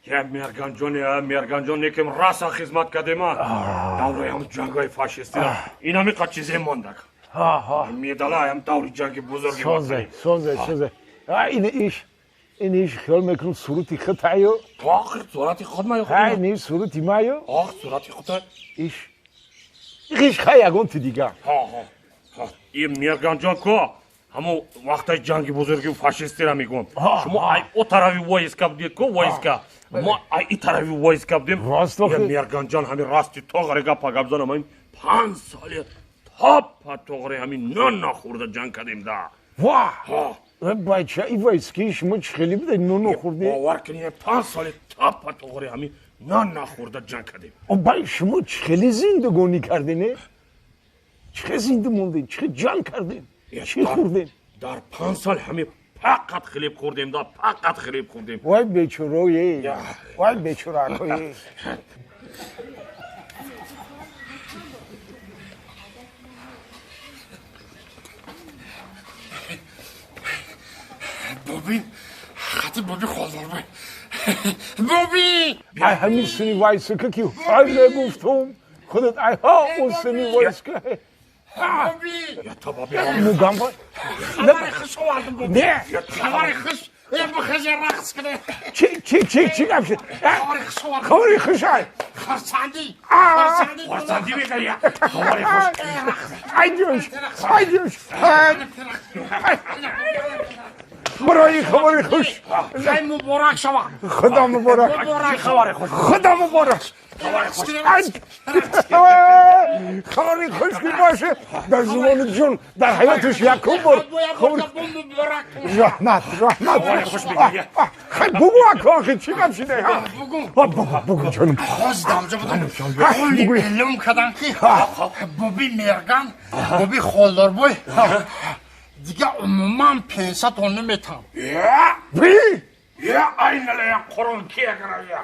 Я Мирганҷон, я Мирганҷон, некем раса хизмат кардема. Давраи ҳам ҷангҳои фашистӣ. Инами қа чизе мондак. Медалаям даври ҷанги бузурги. Созе, созе, созе. Ин иш хиёл мекунам сурати худтаю. Охир сурати худ маю. Ҳай, не сурати маю. Ох, сурати худта. Иш. Иш хай ягон ти дига. Ҳа, ҳа. Ҳа, и Мирганҷон ко? Ҳамо вақтаи ҷанги бузурги фашистиро мегӯм. Шумо ай о тарафи войска будед ко, войска. Мо ай и тарафи войска будем. Рост охир. Мирганҷон ҳамин расти тоғаре гапа гап занам, ҳамин 5 соли топа тоғаре ҳамин нон нахӯрда ҷанг кардем да. Ва! Бача, и войски шумо чӣ хеле буда нон нахӯрде? Бовар кунед, 5 соли топа тоғаре ҳамин нон нахӯрда ҷанг кардем. Бай, шумо чӣ хеле зиндагонӣ кардем, э? Чӣ хел зинда мондем, чӣ хел ҷанг кардем, чӣ хӯрдем? Дар 5 сол ҳамин фақат хлеб хӯрдем да, фақат хлеб хӯрдем. Вай бечорое, вай бечоракое. Бобин, хати Боби холдор бой. Боби! Ай ҳамин сини вайсака ки ай мегуфтум, худат ай ҳа он сини вайска. Боби! Я та Боби. Мугам бой. Хабари хуш овардам, Боби. Не! Хабари хуш. Э, бихези рақс кунед. Чи, чи, чи, чи гап шуд? Хабари хуш овардам. Хабари хуш ай. Хурсандӣ. Хурсандӣ. Хурсандӣ мекард, я. Хабари хуш. Ай ҷӯш, ай ҷӯш. Барои хабари хуш. Хай муборак шава. Худо муборак. Муборак. Хабари хуш. Худо муборак. Хабари хуш ки боше дар зумони ҷон дар ҳаёташ якум бор. Раҳмат, раҳмат. Хай бугу ака, охи чӣ гап шидай ҳа? Бугу. Бугу ҷонум. Ҳоз дамҷа будам. Ҳоли эълом кардам ки Боби Мерган, Боби Холдорбой дига умуман 500 наметам. Би? Я айналая қурун кегра я.